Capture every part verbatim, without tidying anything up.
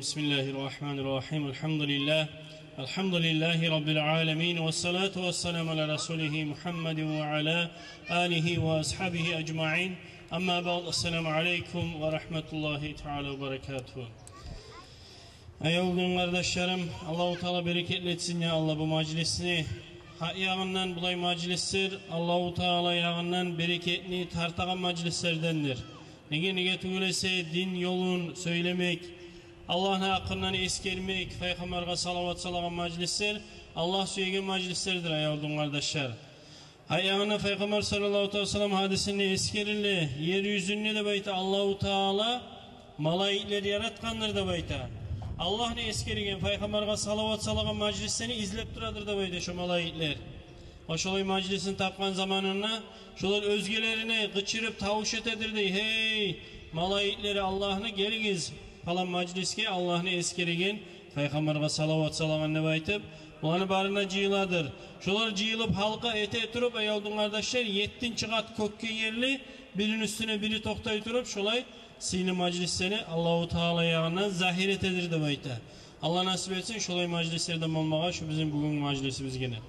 بسم الله الرحمن الرحيم. الحمد لله. الحمد لله رب العالمين. والصلاة والسلام على رسوله محمد وعلى آله وأصحابه أجمعين. أما بعد. السلام عليكم ورحمة الله تعالى وبركاته. Аявлу дин къардашларым, Аллагьу Таала берекетли этсин, я Аллагь, бу мажлисни. Гьакъ ягъындан, булай мажлислер Аллагьу Таала ягъындан берекетни тартагъан мажлислердендир. Неге, неге тюгюл эсе, дин ёлун сёйлемек, Аллагьны гьакъындан эсгермек, Пайхаммаргъа салават салагъан мажлислер Аллагь сюеген мажлислердир, аявлу дин къардашлар. Гьакъ ягъында Пайхаммар саллаллагьу алайгьи ва саллам гьадисинде эсгериле, ер юзюнде, деп айта, Аллагьу Таала малайиклер яратгъандыр, деп айта. Аллагьны эсгерген, Пайхаммаргъа салават салагъан мажлислени излеп турадыр, деп айта, шо малайиклер. Ва шолай мажлисин тапгъан заманында шолар оьзгелерине къычырып тавуш этедир дей: «Гьей, малайиклери Аллагьны, гелигиз палан мажлисге, Аллагьны эсгереген, Пайхаммаргъа салават салагъан», — деп айтып, оланы барын да жыйыладыр. Шолар жыйылып, гьалкъа эте туруп, аявлу дин къардашлар, еттинчи къат кёкге ерли бирини уьстюне бири токътай туруп, шолай сыйлы мажлислени Аллагьу Таала ягъындан загьир этедир, деп айта. Аллагь насип этсин шолай мажлислерден болмагъа шу бизин бугюнгю мажлисибизге де.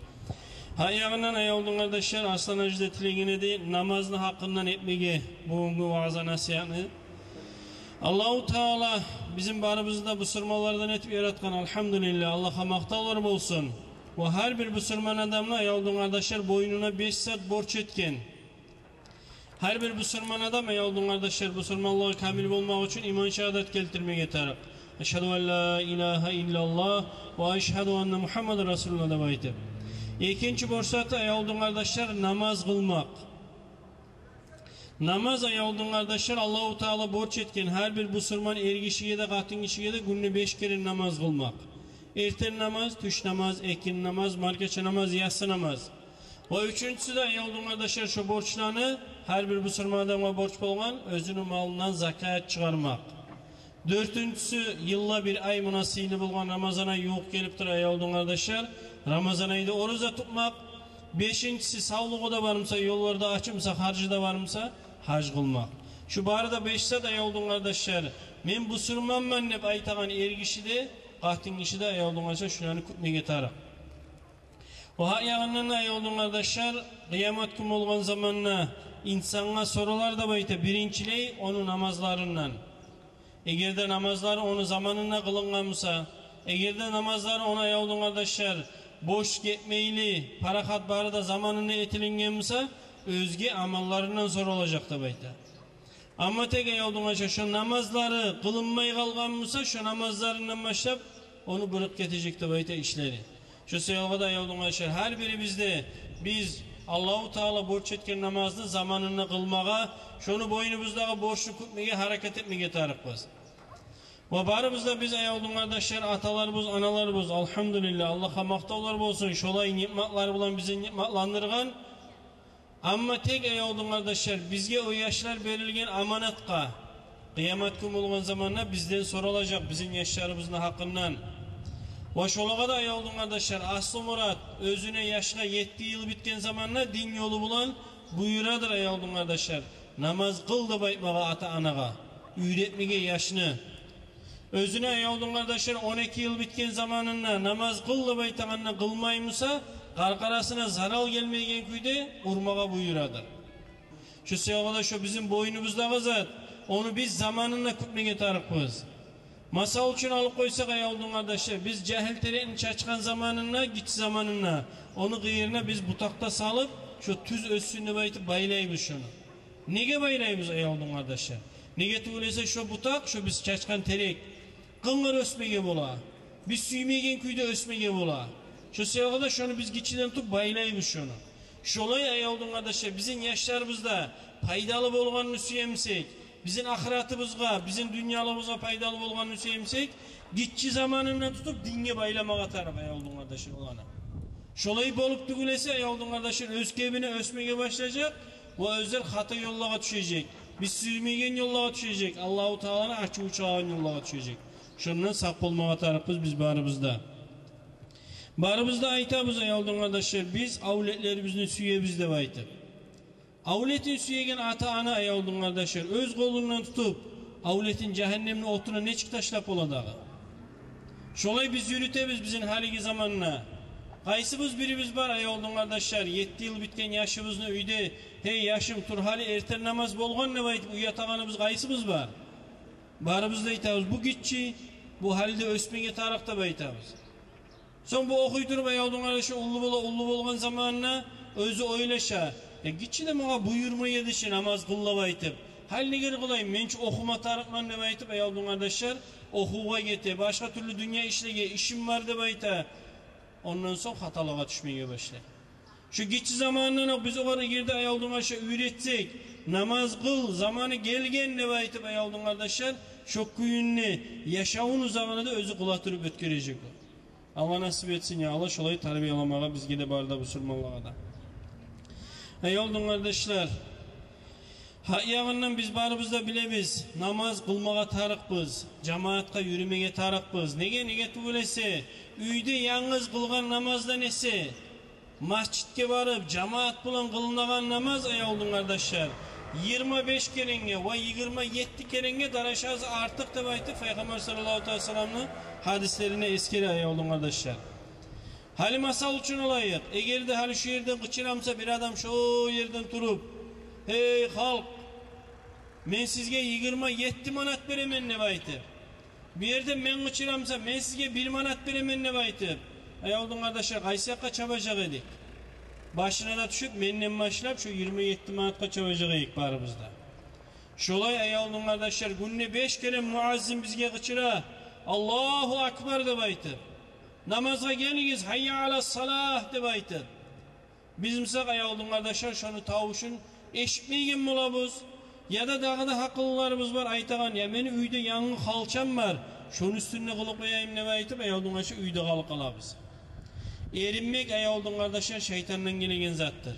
Гьакъ ягъындан, аявлу дин къардашлар, Арслан гьажи де тилеген эди намазны гьакъындан этмеге бугюнгю ваъза-насигьатны. Аллагьу Таала бизин барыбызны да бусурманлардан этип яратгъан, алгьамдулиллагь, Аллагьгъа макътавлар болсун. Ва гьар бир бусурман адамны, аявлу дин къардашлар, бойнуна беш зат борч этген. Гьар бир бусурман адам, аявлу дин къардашлар, бусурманлыгъы камил болмакъ учун иман шагьадат гелтирмеге тарыкъ. «Ашгьаду ан ла илагьа иллаллагь ва ашгьаду анна Мугьаммадан расулуллагь», — деп айтып. Экинчи борч заты, аявлу дин къардашлар, намаз къылмакъ. Намаз, аявлу дин къардашлар, Аллагьу Таала борч этген гьар бир бусурман эргишиге де, къатынгишиге де гюнде беш керен намаз къылмакъ. Эртен намаз, тюш намаз, экинди намаз, маркача намаз, яссы намаз. Ва уьчюнчюсю де, аявлу дин къардашлар, шо борчланы гьар бир бусурман адамгъа борч болгъан оьзюню малындан закат чыгъармакъ. Дёртюнчюсю, йылда бир ай, муна сыйлы болгъан Рамазан ай ювукъ гелип тура, аявлу дин къардашлар, Рамазан айда ораза тутмакъ. Бешинчиси, савлугъу да бар буса, ёллар да ачык буса, харжы да бар буса, гьаж къылмакъ. Шу бары да беш зат, аявлу дин къардашлар, мен бусурманман деп айтагъан эргиши де, къатынгиши де, аявлу дин къардашлар, шуланы кютмеге тарыкъ. О гьакъ ягъындан да, аявлу дин къардашлар, къыямат гюн болгъан заманда инсангъа соралар, деп айта, биринчилей ону намазларындан. Эгер де намазлары ону заманында къылынгъан буса, эгер де намазлары ону, аявлу дин къардашлар, бош гетмейли, парахат, бары да заманында этилинген буса, оьзге амалларындан соралажакъ, деп айта. Амма тек, аявлу дин къардашлар, шо намазлары къылынмай къалгъан буса, шо намазларындан башлап ону бырыкъ гетежек, деп айта, ишлери. Шо саялгъа да, аявлу дин къардашлар, гьар бирибиз де биз Аллагьу Таала борч этген намазны заманында къылмагъа, шону бойнубуздагъы борчну кютмеге гьаракат этмеге тарыкъбыз. Ва барыбыз да биз, аявлу дин къардашлар, аталарыбыз, аналарыбыз, алгьамдулиллагь, Аллагьгъа макътавлар болсун, шолай ниъматлар булан бизин ниъматландыргъан. Амма тек, аявлу дин къардашлар, бизге о яшлар берилген аманатгъа, къыямат гюн болгъан заманда бизден соралажакъ бизин яшларыбызны гьакъындан. Ва шолагъа да, аявлу дин къардашлар, аслу мурат, оьзюне, яшгъа етти йыл битген заманда дин ёлу булан буюрадыр, аявлу дин къардашлар, намаз къыл деп айтмагъа ата-анагъа, уьйретмеге яшны. Оьзюне, аявлу дин къардашлар, он эки йыл битген заманында намаз къыл деп айтагъанда къылмай буса, къаркъарасына зарал гелмейген кюйде урмагъа буюрадыр. Шо саялгъа да шо бизин бойнубуздагъы зат, ону биз заманында кютмеге тарыкъбыз. Масал учун алып къойсакъ, аявлу дин къардашлар, биз жагьил терекни чачгъан заманында, гиччи заманында, ону къыйырына биз бутакъ да салып, шо тюз оьссюн деп айтып байлайбыз шону. Неге байлайбыз, аявлу дин къардашлар? Неге тюгюл эсе, шо бутакъ, шо биз чачгъан терек къынгыр оьсмеге бола, биз сюймейген кюйде оьсмеге бола. Шо саялгъа да шону биз гиччиден тутуп байлайбыз шону. Шолай, аявлу дин къардашлар, бизин яшларыбыз да пайдалы болгъанны сюе бусакъ, бизин ахыратыбызгъа, бизин дюньялыгъыбызгъа пайдалы болгъанны сюе бусакъ, гиччи заманындан тутуп динге байламагъа тарыкъ, аявлу дин къардашлар, оланы. Шолай болуп тюгюл эсе, аявлу дин къардашлар, оьз кебине оьсмеге башлажакъ ва оьзлер хата ёллагъа тюшежек. Биз сюймейген ёллагъа тюшежек, Аллагьу Тааланы ачуву чыгъагъан ёллагъа тюшежек. Шондан сакъ болмагъа тарыкъбыз биз барыбыз да. Барыбыз да айтабыз, аявлу дин къардашлар, биз авлетлерибизни сюебиз деп айтып. Авлетин сюеген ата-ана, аявлу дин къардашлар, оьз къолундан тутуп, авлетин жагьаннемни отуна нечик ташлап бола дагъы? Шолай биз юрютебиз бизин гьалиги заманда. Къайсыбыз бирибиз бар, аявлу дин къардашлар, етти йыл битген яшыбызны уьйде: «Гьей, яшым, тур, гьали эртен намаз болгъан», — деп айтып уятагъаныбыз къайсыбыз бар? Барыбыз да айтабыз: «Бу гиччи, бу гьали де оьсмеге тарыкъ», — деп айтабыз. Сонг бу охуй туруп, аявлу дин къардашлар, уллу бола, уллу болгъан заманына оьзю ойлаша: «Я, гиччи де магъа буюрмай эди чи намаз къыл деп айтып. Гьали негер къылайым, мен чи охума тарыкъман», — деп айтып, аявлу дин къардашлар, охувгъа гете, башгъа тюрлю дюнья ишлеге ишим бар деп айта. Ондан сонг хаталагъа тюшмеге башлай. Шу гиччи заманындан окъ биз огъар эгер де, аявлу дин къардашлар, уьйретсек, намаз къыл, заманы гелген деп айтып, аявлу дин къардашлар, шо кюйде яшавун узагъына да оьзю къыла туруп оьтгережек о. Аллагь насип этсин, я Аллагь, шолай тарбияламагъа бизге де, бары да бусурманлагъа да. Аявлу дин къардашлар, гьакъ ягъындан биз барыбыз да билебиз, намаз къылмагъа тарыкъбыз, жамаатгъа юрюмеге тарыкъбыз. Неге, неге тюгюл эсе, уьйде янгыз къылгъан намаздан эсе, масжитге барып, жамаат булан къылынагъан намаз, аявлу дин къардашлар, йигирма беш керенге ва йигирма етти керенге даражасы артыкъ деп айтып, Пайхаммар саллаллагьу алайгьи ва салламны гьадислеринде эсгере, аявлу дин къардашлар. Гьали масал учун алайыкъ, эгер де гьали шу ерден къычыра буса бир адам шо ерден туруп: «Гьей, халкъ, мен сизге йигирма етти манат беремен», — деп айтып, бу ерден мен къычыра бусам: «Мен сизге бир манат беремен», — деп айтып, аявлу дин къардашлар, къайсы якъгъа чабажакъ эдик? Башына да тюшюп, менден башлап, шо йигирма етти манатгъа чабажакъ эдик барыбыз да. Шолай, аявлу дин къардашлар, гюнде беш керен муаззин бизге къычыра: «Аллагьу акбар», — деп айтып, «Намазгъа гелигиз, гьаййа алас салагь», — деп айтып, биз бусакъ, аявлу дин къардашлар, шону тавушун эшитмейген болабыз. Яда дагъы да гьакъыллыларыбыз бар айтагъан: «Я, мени уьйде янгы халчам бар, шону уьстюнде къылып къояйым», — деп айтып, аявлу дин къардашлар, уьйде къалып къалабыз. Эринмек, аявлу дин къардашлар, шайтандан гелеген затдыр.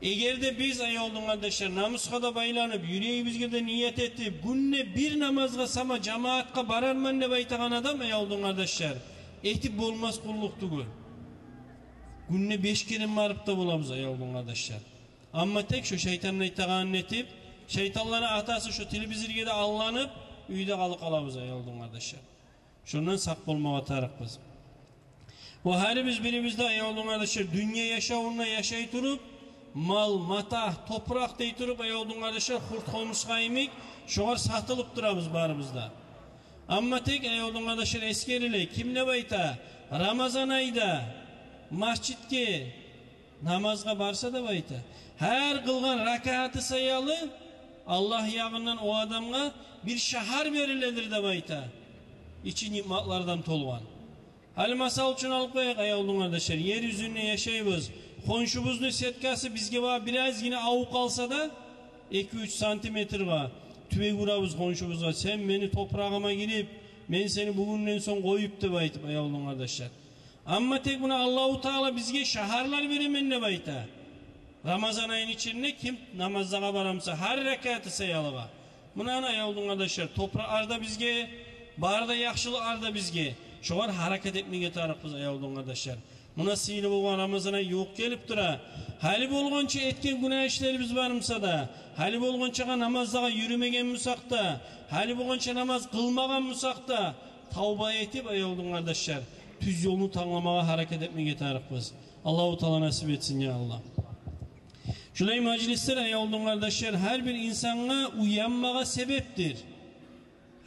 Эгер де биз, аявлу дин къардашлар, намусгъа да байланып, юрегибизге де ният этип, гюнде бир намазгъа сама жамаатгъа барарман деп айтагъан адам, аявлу дин къардашлар, этип болмас къуллукъ тюгюл. Гюнде беш керен барып да болабыз, аявлу дин къардашлар. Амма тек шо шайтанны айтагъанын этип, шайтанланы атасы шо телевизорге де алданып, уьйде къалып къалабыз, аявлу дин къардашлар. Шондан сакъ болмагъа тарыкъбыз. Ва гьар биз бирибиз де, аявлу дин къардашлар, дюнья яшавунда яшай туруп, мал, матагь, топуракъ дей туруп, аявлу дин къардашлар, хурт-хомурсгъа йимик, шогъар сатылып турабыз барыбыз да. Амма тек, аявлу дин къардашлар, эсгериле, ким деп айта, Рамазан айда масжитге намазгъа барса деп айта, гьар къылгъан ракааты саялы Аллагь ягъындан о адамгъа бир шагьар бериледир деп айта, ичи ниъматлардан толгъан. Гьали масал учун алып къояйыкъ, аявлу дин къардашлар, ер юзюнде яшайбыз. Хоншубузну сеткасы бизге бары бир азгъына авуп къалса да, эки-уьч сантиметрге, тюбек урабыз хоншубузгъа: «Сен мени топурагъыма гирип, мен сени бугюнден сонг къоюп», — деп айтып, аявлу дин къардашлар. Амма тек муна Аллагьу Таала бизге шагьарлар беремен деп айта. Рамазан айны ичинде ким намазлагъа бара буса, гьар ракааты саялыгъа. Муна, аявлу дин къардашлар, топуракълар да бизге, бары да яхшылыкълар да бизге. Шогъар гьаракат этмеге тарыкъбыз, аявлу дин къардашлар. Муна сыйлы болгъан Рамазан ай ювукъ гелип тура. Гьали болгъунча этген гюнагь ишлерибиз бар буса да, гьали болгъунчагъа намазлагъа юрюмеген бусакъ да, гьали болгъунча намаз къылмагъан бусакъ да, тавба этип, аявлу дин къардашлар, тюз ёлну тангламагъа гьаракат этмеге тарыкъбыз. Аллагьу Таала насип этсин, я Аллагь. Шулай мажлислер, аявлу дин къардашлар, гьар бир инсангъа уянмагъа себепдир.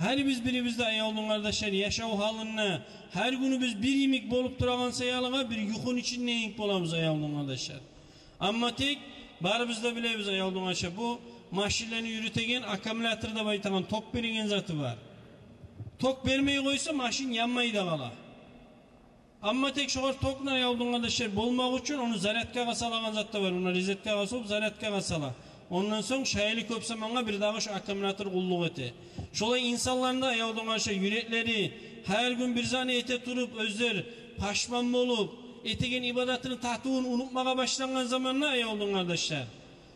Гьар биз бирибиз де, аявлу дин къардашлар, яшав гьалында гьар гюнюбюз бир йимик болуп турагъан саялыгъа бир юхуну ичинде йимик болабыз, аявлу дин къардашлар. Амма тек барыбыз да билебиз, аявлу дин къардашлар, бу машинлени юрютеген аккумулятор деп айтагъан ток береген заты бар. Ток бермей къойса, машин янмай да къала. Амма тек шогъар токну, аявлу дин къардашлар, болмакъ учун ону зарядкагъа салагъан зат да бар. Ону розеткагъа салып, зарядкагъа сала. Ондан сонг шайлы кёп замангъа бир дагъы шо аккумулятор къуллукъ эте. Шолай инсанланы да, аявлу дин къардашлар, юреклери гьар гюн бир затны эте туруп, оьзлер пашман болуп, этеген ибадатыны татывун унутмагъа башлангъан заманда, аявлу дин къардашлар,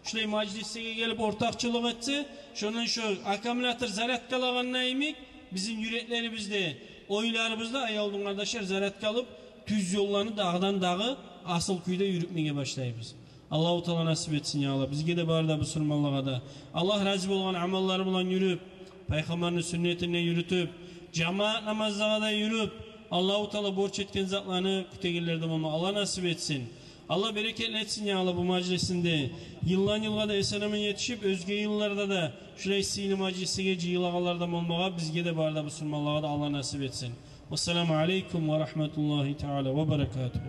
шулай мажлислеге гелип ортакъчылыкъ этсе, шондан шо аккумулятор зарядкалагъанда йимик, бизин юреклерибиз де, ойларыбыз да, аявлу дин къардашлар, зарядкалып, тюз ёлланы дагъыдан-дагъы асыл кюйде юрютмеге башлайбыз. Аллагьу Таала насип этсин, я Аллагь, бизге де, бары да бусурманлагъа да. Аллагь рази болгъан амаллары булан юрюп, Пайхаммарны сюннетинде юрютюп, Жамаат намазлагъа да юрюп, Аллагьу Таала борч этген затланы кютегенлерден болма Аллагь насип этсин. Аллагь берекетли этсин, я Аллагь, бу мажлисинде. Йылдан йылгъа да эсен-аман етишип, оьзге йылларда да шулай сыйлы мажлислеге жыйылагъанлардан болмагъа бизге де, бары да бусурманлагъа да Аллагь насип этсин. Вассаламу алейкум ва рагьматуллагьи таала ва баракатугь.